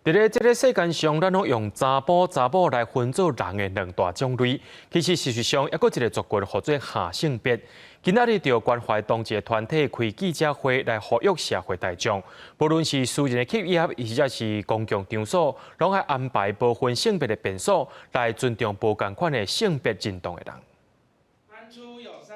佇咧這个世間上，咱攏用查埔查某來分做人的兩大種類。其實事實上，猶閣一个族群號做下性別。今仔日就關懷同志的團體開記者會來呼籲社會大眾，無論是私人的企業，抑或是公共場所，攏愛安排無分性別的便所，來尊重無仝款的性別認同的人。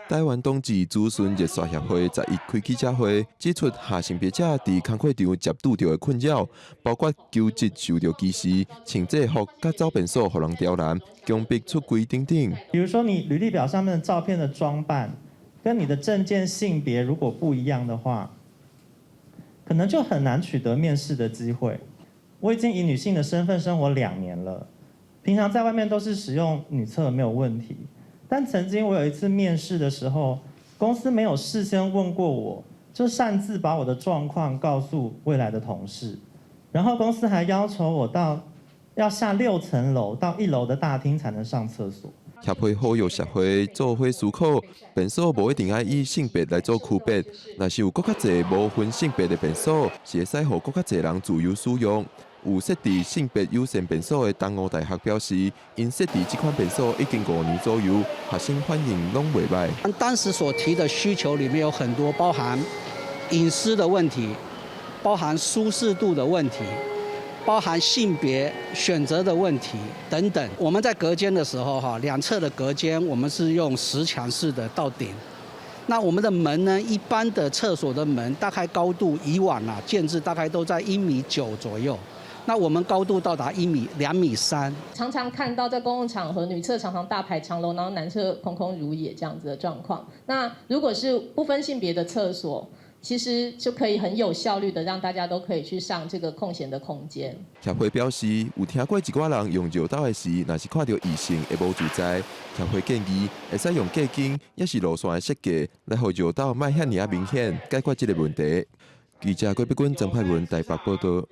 台灣同志諮詢熱線協會11開記者會，指出下性別者佇工課場接拄著的困擾，包括求職受著歧視、穿制服佮走便所予人刁難、強迫出櫃等等。比如說，你履歷表上面的照片的裝扮，跟你的證件性別如果不一樣的話，可能就很難取得面試的機會。我已經以女性的身份生活2年了，平常在外面都是使用女廁沒有問題。但曾經我有一次面試的時候，公司沒有事先問過我，就擅自把我的狀況告訴未來的同事，然後公司還要求我到要下六層樓到一樓的大廳才能上廁所。協會呼籲社會做伙思考，便所無一定愛以性別來做區別，若是有閣較濟無分性別的便所，是會使予閣較濟人自由使用。有設置性別友善便所的東吳大學表示，𪜶設置這款便所已經5年左右，學生反應攏袂䆀。當時所提的需求裡面有很多，包含隱私的問題，包含舒適度的問題，包含性別選擇的問題等等。我們在隔間的時候，哈，兩側的隔間我們是用實牆式的到頂。那我們的門呢？一般的廁所的門大概高度以往啊，建制大概都在1.9米左右。那我們高度到達1米2.3米。常常看到在公共場合，女廁常常大排長龍，然後男廁空空如也這樣子的狀況。那如果是不分性別的廁所，其實就可以很有效率的讓大家都可以去上這個空閒的空間。協會表示，有聽過一寡人用尿斗的時，若是看著異性會無自在。協會建議，會使用隔間，抑是路線的設計，來予尿斗莫遐爾仔明顯，解決這个問題。記者郭碧君、曾派文台北報道。